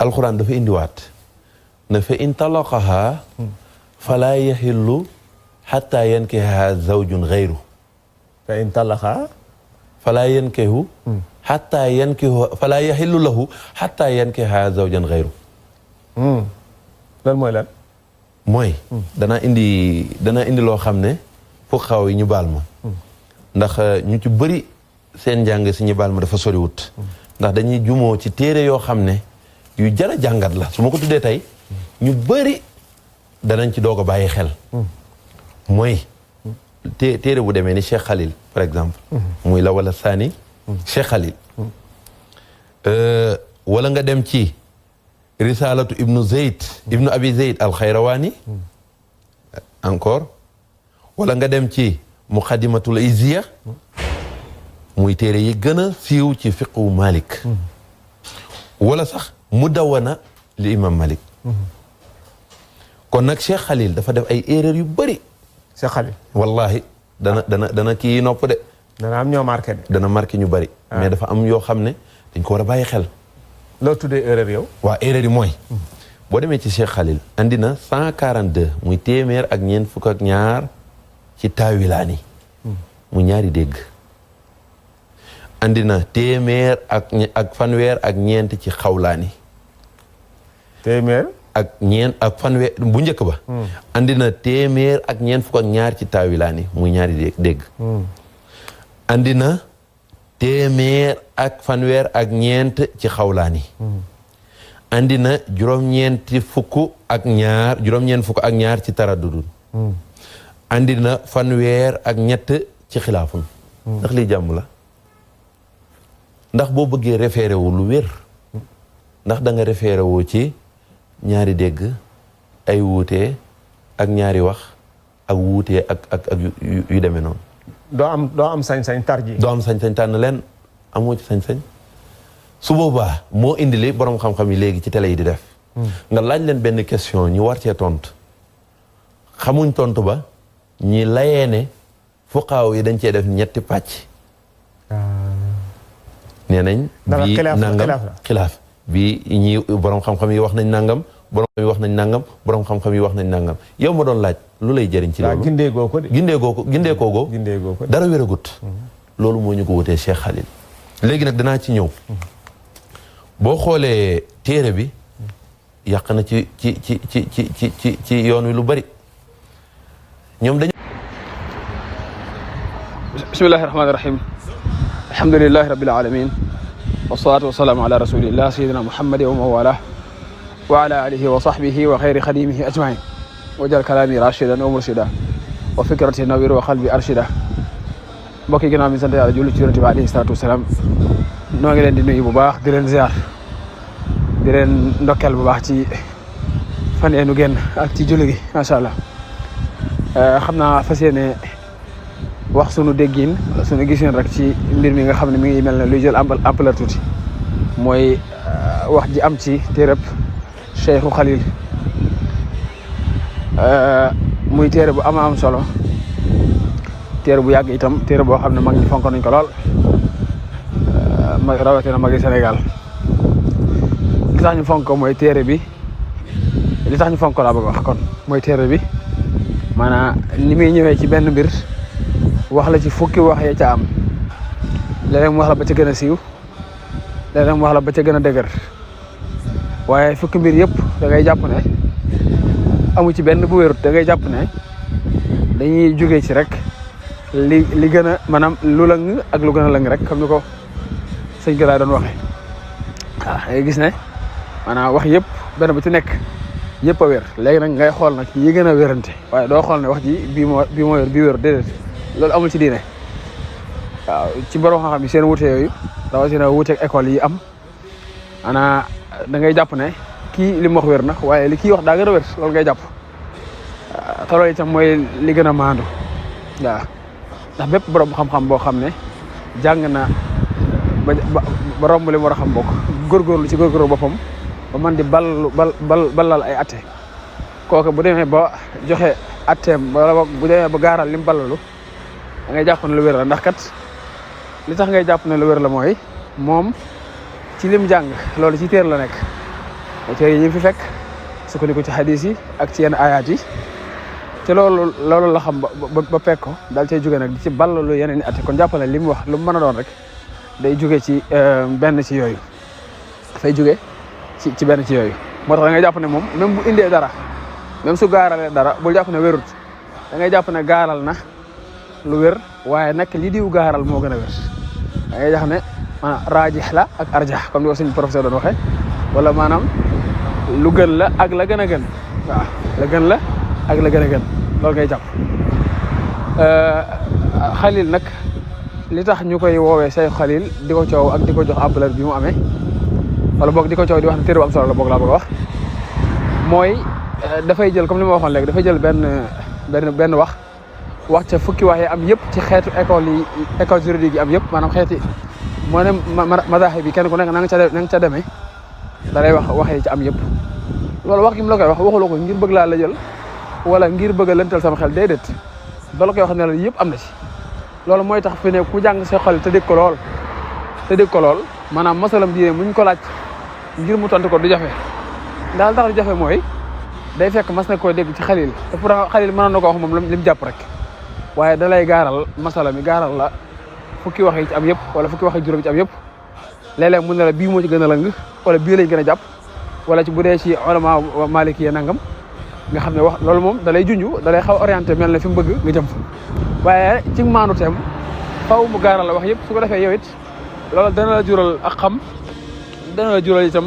alxuraan dafa indiwaat na fa in talaqaha falaa yaxillu xatta yankiha zawjun xayru fa in talaqaha falaa yankihu xatta yankihu falaa yaxillu lahu xatta yankiha zawjan xayru lan mooy lan mooy danaa indi loo xam ne foo xaw yi ñu baal ma ndax ñu ci bëri seen njàng si ñu baal ma dafa soriwut ndax dañuy jumoo ci téere yoo xam ne yu jara jàngat la su ma ko tuddee tey ñu bëri danañ ci doog a bàyyi xel mooy téere bu demee ni Cheikh Khalil par exemple muy la wala saani Cheikh Khalil wala nga dem ci risalatu ibnu abi Zayd al-Xayrawaani encore wala nga dem ci muqaddimatul izziya muy téere yi gën a siiw ci fiqhu Malik wala sax mudawwana li imam Malik kon nag Cheikh Khalil dafa def ay erreur yu bëri Cheikh Khalil wallahi dana kii nopp de dana am ñoo marqué de dana marqué ñu bëri mais dafa am yoo xam ne dañ ko war a bàyyi xel loo tuddee erreur yow waaw erreur yi mooy boo demee ci Cheikh Khalil andi na 142 muy téeméer ak ñeent fukk ak ñaar ci taawilaani mu ñaari dégg andi na téeméer ak fanweer ak ñeent ci xawlaani téeméer ak ñeent ak fanweer bu njëkk ba andi na téeméer ak ñeent fukk ak ñaar ci taawilaani muy ñaari dégg andi na téeméer ak fanweer ak ñeent ci xawlaani andi na juróom-ñeent fukk ak ñaar ci taraddudun andi na fanweer ak ñett ci xilaafun ndax lii jàmm la ndax boo bëggee référé wu lu wér ndax da nga référé wu ci ñaari dégg ay wuutee ak ñaari wax ak wuutee ak yu demee noonu doo am sañ-sañ tarji doo am sañ-sañ tànn leen amoo ci sañ-sañ su boobaa moo indi li borom xam-xam yi léegi ci télé yi di def nga laaj leen benn question ñu war cee tontu xamuñ tontu ba ñi layee ne fuqaaw yi dañ cee def ñetti pàcc nee nañ bii nangam xilaaf bii ñi borom xam-xam yi wax nañ nangam borom xam yi wax nañ nangam borom xam-xam yi wax nañ nangam yow ma doon laaj lu lay jëriñ ci loolu gindeegoo ko dara wéragut loolu moo ñu ko wutee Cheikh Khalil léegi nag danaa ci ñëw boo xoolee téere bi yàq na ci yoon wi lu bari ñoom dañu bismillahi rahmaani rahim alhamdulilahi rabbil alamin wasalaatu wasalaamu ala rasulillah sayidina muhammadi wa mawala wa ala alihi wa sahbihi wa xayri xadimihi ajmain wajal kalaami rashidan wa murshida wa fikrati nawir wa qalbi arshida mbokk yi ginnaaw mi sant yàlla julli ci yonent bi alayhi salaatu wasalaam noo ngi leen di nuyu bu baax di leen ziar di leen ndokkeel bu baax ci fan yee nu génn ak ci julli gi macha allah xam naa fas yéene wax sunu déggin sunu gisin rek ci mbir mi nga xam ne mi ngi mel ne luy jël ampleur tuuti mooy wax ji am ci téereb Cheikhu Khalil muy téere bu am solo téere bu yàgg itam téere boo xam ne mag ñi fonk nañ ko lool rawatina magi Sénégal li tax ñu fonk ko mooy téere bi li tax ñu fonk ko laa bëgg wax kon mooy téere bi maanaam ni muy ñëwee ci benn mbir wax la ci fukki wax ya ca am léeg-léeg mu wax la ba ca gën a siiw léeg-léeg mu wax la ba ca gën a dëgër waaye fukki mbir yëpp da ngay jàpp ne amu ci benn bu wérut da ngay jàpp ne dañuy jógee ci rek li gën a maanaam lu lëng ak lu gën a lëng rek comme ni ko sëñ Galaay doon waxee waaw da ngay gis ne maanaam wax yëpp benn bu ci nekk yëpp a wér léegi nag ngay xool nag yi gën a wérante waaye doo xool ne wax ji bii moo wér bii wér déedéet loolu amul ci diine waaw ci borom xam-xam yi seen wuute yooyu rawatina wuuteeg école yi am ana da ngay jàpp ne kii li mu wax wér na waaye li kii wax daa gën a wér loolu ngay jàpp te loolu itam mooy li gën a maandu waaw ndax bépp borom xam-xam boo xam ne jàng na ba romb li mu war a xam bokk góorgóorlu ci góorgóorlu boppam ba man di balal ay atte kooku bu demee ba joxe atteem wala bu demee ba gaaral li mu balalu da ngay jàpp ne lu wér la ndax kat li tax ngay jàpp ne lu wér la mooy moom ci lim jàng loolu ci téer la nekk téere yi ñu fi fekk sukkandiku ci hadis yi ak ci yenn ayaat yi te loolu la xam ba pekk ko daal cay jóge nag di ci ballalu yeneen i ate kon jàppale li mu wax lu mu mën a doon rek day jóge ci benn ci yooyu dafay jóge ci benn ci yooyu moo tax da ngay jàpp ne moom même bu indee dara même su gaaralee dara bul jàpp ne wérut da ngay jàpp ne gaaral na lu wér waaye nag li diw gaaral moo gën a wér da ngay jax ne maanaam raajix la ak arjax comme ni ko suñu professeur doon waxee wala maanaam lu gën la ak la gën a gën waaw la gën la ak la gën a gën loolu ngay jàpp xalil nag li tax ñu koy woowee say xalil di ko coow ak di ko jox ampleur bi mu amee wala boog di ko coow di wax ne téere bu am solo la boog laa bëgg a wax mooy dafay jël comme li ma waxoon léegi dafay jël benn wax ca fukki wax yi am yëpp ci xeetu école juridique yi am yëpp maanaam xeeti moo ne madahib bi kenn ku nekk na nga ca demee da lay wax yi ci am yëpp loolu wax gi mu la koy wax waxuloo ko ngir bëgg laa la jël wala ngir bëgg a lëntal sama xel déedéet da la koy wax ne la yëpp am na ci loolu mooy tax fi ne ku jàng sa xol te dégg ko lool maanaam masalam diine muñ ko laaj ngir mu tontu ko du jafe ndax tax du jafe mooy day fekk mas na koo dégg ci xalil te pourtant xalil mënoon na ko wax moom li mu jàpp rek waaye da lay gaaral masala mi gaaral la fukki wax yi ci am yëpp wala fukki wax yi juróom ci am yëpp léeg-léeg mun na la bii moo ci gën a lëng wala bii lañ gën a jàpp wala ci bu dee ci ulama maliki yi nangam nga xam ne wax loolu moom da lay junj da lay xaw orienté mel na fi mu bëgg nga jëm fa waaye ci maanu teem faw mu gaaral la wax yëpp su ko defee yow it loolu dana la jural ak xam dana la jural itam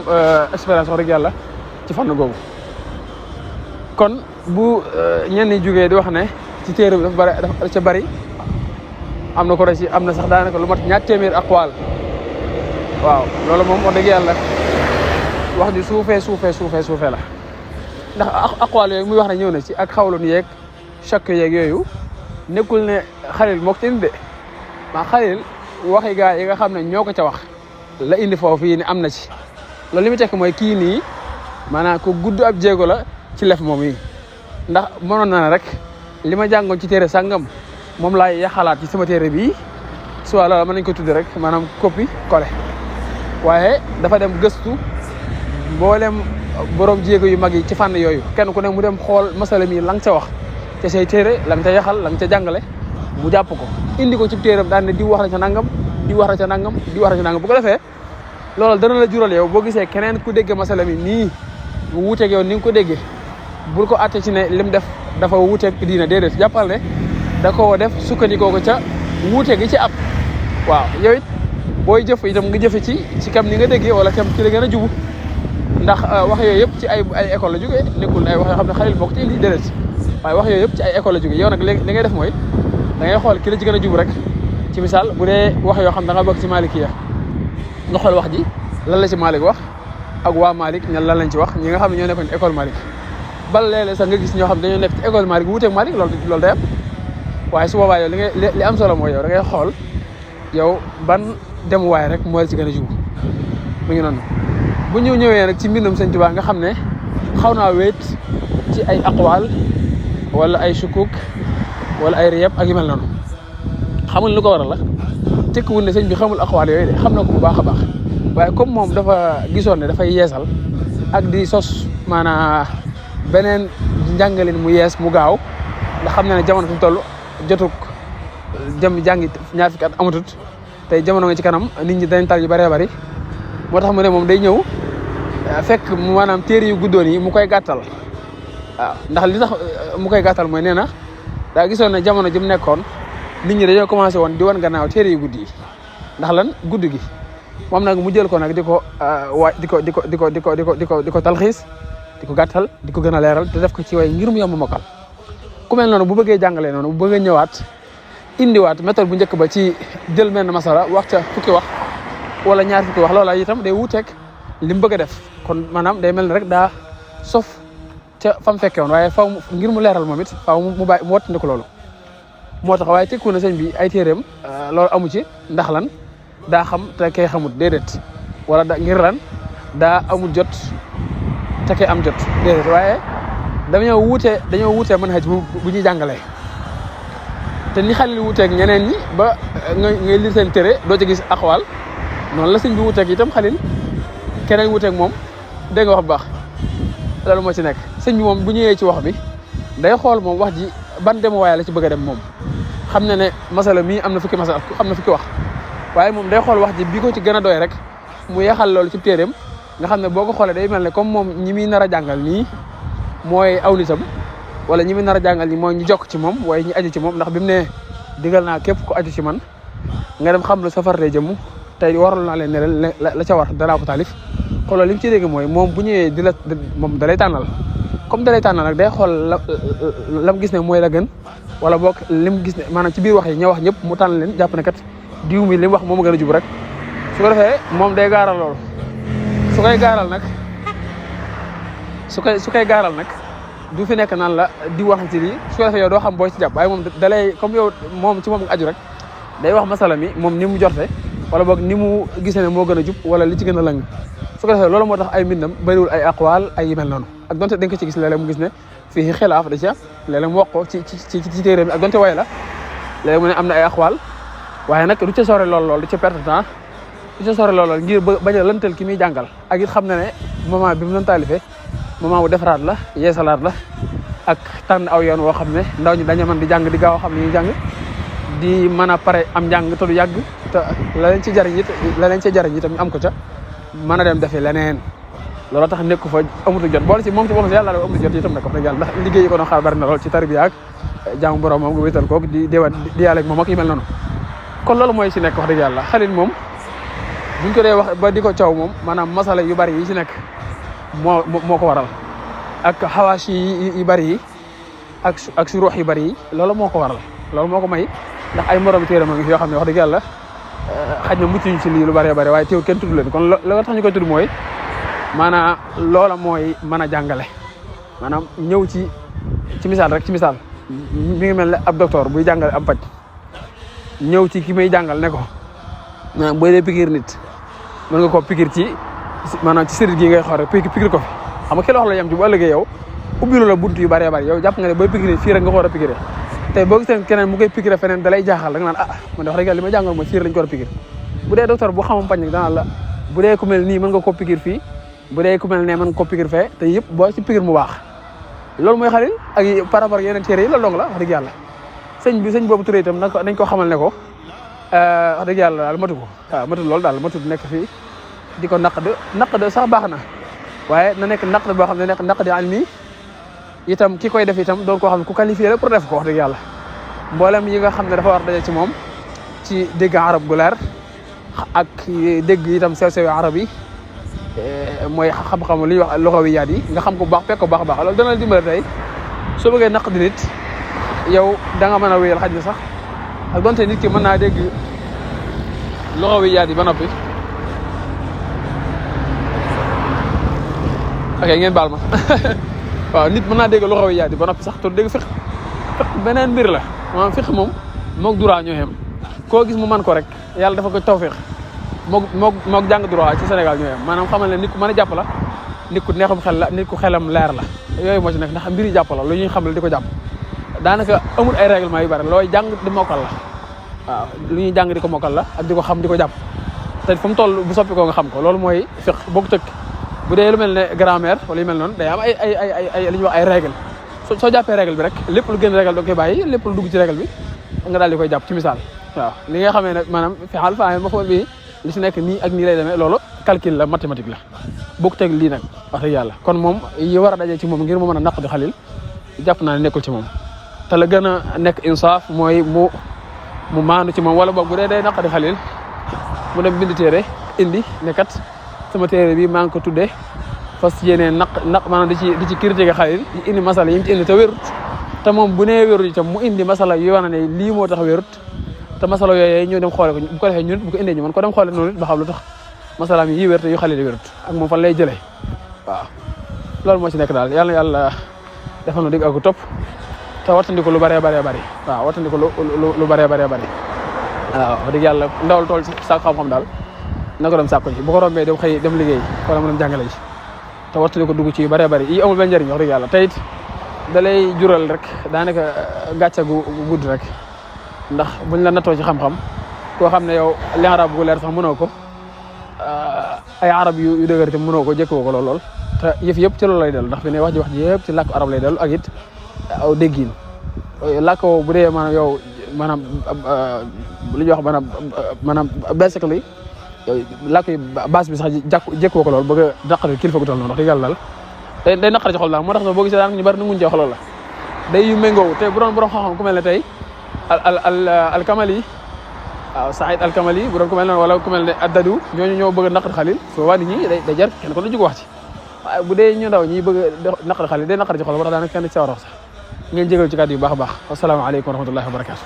expérience wax dëgg yàlla ci fànn googu kon bu ñenn ñi jógee di wax ne ci téere bi dafa ca bari am na ko rek ci am na sax daanaka lu mat ñaar téeméer aqwaal waaw loolu moom wax dëgg yàlla wax ji suufee la ndax aqwaal yooyu muy wax ne ñëw na ci ak xawlun yeeg chakk yeeg yooyu nekkul ne xalil moo ko ci indi de maa xalil waxi gaa yi nga xam ne ñoo ko ca wax la indi foofu yi ni am na ci loolu li mu tekk mooy kii nii maanaam ko gudd ab jéego la ci lef moom yi ndax mënoon na ne rek li ma jàngoon ci téere sàngam moom laay yaxalaat ci sama téere bii soit loolu mën nañ ko tudde rek maanaam copie collé waaye dafa dem gëstu mboolem borom jéego yu mag yi ci fànn yooyu kenn ku ne mu dem xool masala mi la nga ca wax te say téere la nga ca yaxal la nga ca jàngale mu jàpp ko indi ko ci téeram daan ne di wax na ca nangam di wax na ca nangam di wax na ca nangam bu ko defee loolu dana la jural yow boo gisee keneen ku dégg masala mi nii mu wuuteeg yow ni nga ko déggee bul ko àtte ci ne lim def dafa wuuteeg diina déedéet jàppal ne da koo def sukkandikoo ko ca wuute gi ci ab waaw yow it booy jëf itam nga jëfe ci kam ni nga déggee wala kam ci la gën a jubu ndax wax yooyu yëpp ci ay école la jógee nekkul ay wax yoo xam ne xalil bokk ci indi déedéet waaye wax yooyu yëpp ci ay école la jógee yow nag léegi li ngay def mooy da ngay xool ki la ci gën a jubu rek ci misaal bu dee wax yoo xam da nga bokk ci Malikiya nga xool wax ji lan la ci Malik wax ak waa Malik ñan lan lañ ci wax ñi nga xam ne ñoo nekkoon ci école Malik bal léeg-léeg sax nga gis ñoo xam dañoo nekk ci école Malik wuuteeg Malik loolu day am waaye su boobaa yow li am solo mooy yow da ngay xool yow ban demuwaay rek moo la ci gën a jubu mu ngi noonu bu ñu ñëwee nag ci mbindum Sëñ Tuubaa nga xam ne xaw naa wéet ci ay aqwaal wala ay sukuk wala ay riyab ak yu mel noonu xamul lu ko waral la tekkiwul ne sëñ bi xamul aqwaal yooyu de xam na ko bu baax a baax waaye comme moom dafa gisoon ne dafay yeesal ak di sos maanaam beneen njàngalin mu yees mu gaaw ndax xam na ne jamono fi mu toll jotuk jëm jàngi ñaar fukki at amatut tey jamono nga ci kanam nit ñi dañ tal yu bëree bëri moo tax mu ne moom day ñëw fekk maanaam téere yu guddoon yi mu koy gàttal waaw ndax li tax mu koy gàttal mooy nee na daa gisoon ne jamono ji mu nekkoon nit ñi dañoo commencé woon di wan gannaaw téere yu guddi yi ndax lan gudd gi moom nag mu jël ko nag di ko talxiis di ko gàttal di ko gën a leeral te def ko ci way ngir mu yomb mokkal ku mel noonu bu bëggee jàngalee noonu bu bëggee ñëwaat indiwaat méthode bu njëkk ba ci jël menn masala wax ca fukki wax wala ñaar fukki wax loola itam day wuuteeg li mu bëgg a def kon maanaam day mel ne rek daa sof ca fa mu fekke woon waaye faw ngir mu leeral moom it faaw mu bàyyi mu wattandiku loolu moo tax waaye tekku na sëñ bi ay téeréem loolu amu ci ndax lan daa xam te kay xamut déedéet wala da ngir lan daa amul jot te kay am jot déedéet waaye dañoo wuutee manhaj bu ñuy jàngalee te ni xalil wuuteeg ñeneen ñi ba ngay lire seen téere doo ci gis aqwaal noonu la sëñ bi wuuteeg itam xalil keneen wuuteeg moom dégg nga wax bu baax loolu moo ci nekk sëñ bi moom bu ñëwee ci wax bi day xool moom wax ji ban dem waaye la ci bëgg a dem moom xam na ne masala mii am na fukki masala am na fukki wax waaye moom day xool wax ji bi ko ci gën a doy rek mu yeexal loolu ci téeréem nga xam ne boo ko xoolee day mel ne comme moom ñi muy nar a jàngal nii mooy aw nitam wala ñi muy nar a jàngal nii mooy ñu jokk ci moom waaye ñu aju ci moom ndax bi mu ne digal naa képp ko aju ci man nga dem xam lu safar lay jëmu tey waral naa leen ne la ca war danaa ko taalif kon loolu li mu ci dégg mooy moom bu ñëwee di la moom dalay tànnal comme dalay tànnal nag day xool lam gis ne mooy la gën wala boog lim gis ne maanaam ci biir wax yi ña wax ñëpp mu tànn leen jàpp ne kat diw mi li mu wax moom a gën a jub rek su ko defee moom day gaaral loolu su koy gaaral nag su koy gaaral nag du fi nekk naan la di wax ci lii su ko defee yow doo xam boo ci jàpp waaye moom dalay comme yow moom ci moom nga aju rek day wax masala mi moom ni mu jorte wala boog ni mu gisee ne moo gën a jub wala li ci gën a lëng su ko defee loolu moo tax ay mbindam bëriwul ay aqwaal ay yu mel noonu ak donte dañ ko ci gis léeg-léeg mu gis ne fii xilaaf da ci am léeg-léeg mu wax ko ci téere mi ak donte way la léeg mu ne am na ay aqwaal waaye nag du ca sore lool du ca perte temps du ca sore lool ngir bañ a lëntal ki muy jàngal ak it xam na ne moment bi mu doon taalifee moment bu defaraat la yeesalaat la ak tànn aw yoon woo xam ne ndaw ñi dañu mën di jàng di gaaw a xam ni ñuy jàng di mën a pare am njàng te du yàgg te la leen ci jariñ itam ñu am ko ca mën a dem defi leneen loolu tax nekku fa amutu jot boole ci moom ci boppam si yàlla dafa amutu jot itam nag wax dëgg yàlla ndax liggéey yi ko doon xaar bari na lool ci tarbiya ak jaamu borom moom nga wéetal koog di yàlla ak moom ak yu mel noonu kon loolu mooy ci nekk wax dëgg yàlla Xalil moom buñ ko dee wax ba di ko coow moom maanaam masala yu bari yi ci nekk moo ko waral ak xawaas yi bari yi ak suruux yu bari yi loolu moo ko waral loolu moo ko may ndax ay morom téere ma ngi yoo xam ne wax dëgg yàlla xaj na mucc ñu ci lii lu bëree bëri waaye teew kenn tudd leen kon loolu tax ñu koy tudd mooy maanaam loola mooy mën a jàngale maanaam ñëw ci misaal rek ci misaal mi ngi mel ne ab docteur buy jàngale ab paj ñëw ci ki may jàngal ne ko maanaam booy dee piqûre nit mën nga koo piqûre ci maanaam ci sëriñ gi ngay xool rek piqûre ko fi xam nga ki la wax la yem ci bu ëllëgee yow ubbilu la bunt yu bëree bëri yow jàpp nga ne booy piqûre fii rek nga ko war a piqûre tey boo gisee keneen mu koy piqûre feneen da lay jaaxal da nga naan man de wax dëgg yàlla li may jàngal mooy fii lañ ko war a piqûre bu dee docteur bu xamam pañ nag danaan la bu dee ku mel nii mën nga koo piqûre fii bu dee ku mel ne mën nga koo piqûre fee te yëpp boo ci piqûre mu baax loolu mooy Xalil ak par rapport ak yeneen téere yi loolu dong la wax dëgg yàlla sëñ boobu turé itam nañ ko xamal ne ko wax dëgg yàlla daal matu ko waaw matu loolu daal matu nekk fii di ko naq de sax baax na waaye na nekk naq de boo xam ne nekk naq de almi itam ki koy def itam doon koo xam ne ku qualifié la pour def ko wax dëgg yàlla mboolem yi nga xam ne dafa war daje ci moom ci dégg arab gu leer ak dégg itam sew-sewi arab yi mooy xam-xam li ñuy wax luxawiyaat yi nga xam ko bu baax fekk ko baax a baax loolu dana la dimbale tey soo bëggee naq di nit yow da nga mën a wéyal xaj na sax ak donte nit ki mën naa dégg luxawiyaat yi ba noppi ok ngeen baal ma waaw nit mën naa dégg luxawiyaat yi ba noppi sax te dégg fiq beneen mbir la maanaam fiq moom moog droit ñoo yem koo gis mu man ko rek yàlla dafa ko tawfiq moog jàng droit ci Sénégal ñoo yem maanaam xamal ne nit ku mën a jàpp la nit ku neexum xel la nit ku xelam leer la yooyu moo ci nekk ndax mbiri jàpp la lu ñuy xam la di ko jàpp daanaka amul ay règlement yu bari looy jàng di mokkal la waaw lu ñuy jàng di ko mokkal la ak di ko xam di ko jàpp te fu mu toll bu soppi ko nga xam ko loolu mooy fiq bokk tëkk bu dee lu mel ne grammaire wala yu mel noonu day am ay li ñuy wax ay règle soo jàppee règle bi rek lépp lu génn règle da koy bàyyi lépp lu dugg ci règle bi nga daal di koy jàpp ci misaal waaw li nga xamee nag maanaam fi'al faa'il maf'uul bihi li si nekk nii ak nii lay demee loolu calcul la mathématique la bokk teg lii nag wax dëgg yàlla kon moom yi war a daje ci moom ngir mu mën a naq di Xalil jàpp naa ne nekkul ci moom te la gën a nekk insaaf mooy mu maandu ci moom wala boog bu dee day naq di Xalil mu dem bind téere indi ne kat sama téere bi maa ngi ko tuddee fas yéenee naq maanaam di ci critiquer Xalil di indi masala yi mu ci indi te wérut te moom bu nee wérut itam mu indi masala yu wane ne lii moo tax wérut te masala yooyu ñoo dem xoole ko bu ko defee ñun bu ko indee ñu man ko dem xoole noonu it ba xam lu tax masalaam yi wér te yu Xalil wérut ak moom fan lay jëlee waaw loolu moo ci nekk daal yàlla yàlla defal na dégg ak topp te wattandiku lu bëree bëree bëri waaw wattandiku lu bëree bëree bëri waaw wax dëgg yàlla ndawal tool sa xam-xam daal na ko dem sàkko ji bu ko rombee dem xëy dem liggéey wala mu dem jàngale ji te wattandiku dugg ci yu bëree bëri yi amul benn njëriñ wax dëgg yàlla te it da lay jural rek daanaka gàcce gu gudd rek ndax buñ la nattoo ci xam-xam koo xam ne yow li arab gu leer sax mënoo ko ay arab yu dëgër te mënoo ko jëkkoo ko lool te yëf yëpp ci loolu lay dellu ndax fi ne wax ji yëpp ci làkk arab lay dellu ak it aw déggin làkk woo bu dee maanaam yow maanaam lu ñuy wax maanaam basically làkk yi base bi sax jëkkoo ko lool bëgg a naqari kilifa gu toll noonu wax dëgg yàlla daal day naqari ci xol daal moo tax sax boo gisee daanaka ñu bari nu muñ ci wax loolu la day yu méngoo te bu doon borom xam-xam ku mel ne tey al kamali waaw Saïd al kamali bu doon ku mel ne wala ku mel ne addadu ñooñu ñoo bëgg a naqari xalil soo waa nit ñi day jar kenn ko la jóg wax ci waaye bu dee ñu ndaw ñi bëgg a naqari xalil day naqari ci xol moo tax daanaka kenn ci sa war a wax sax ngeen jégal ci kàddu yu baax a baax wasalaamaaleykum wa rahmatullahi wa barakatu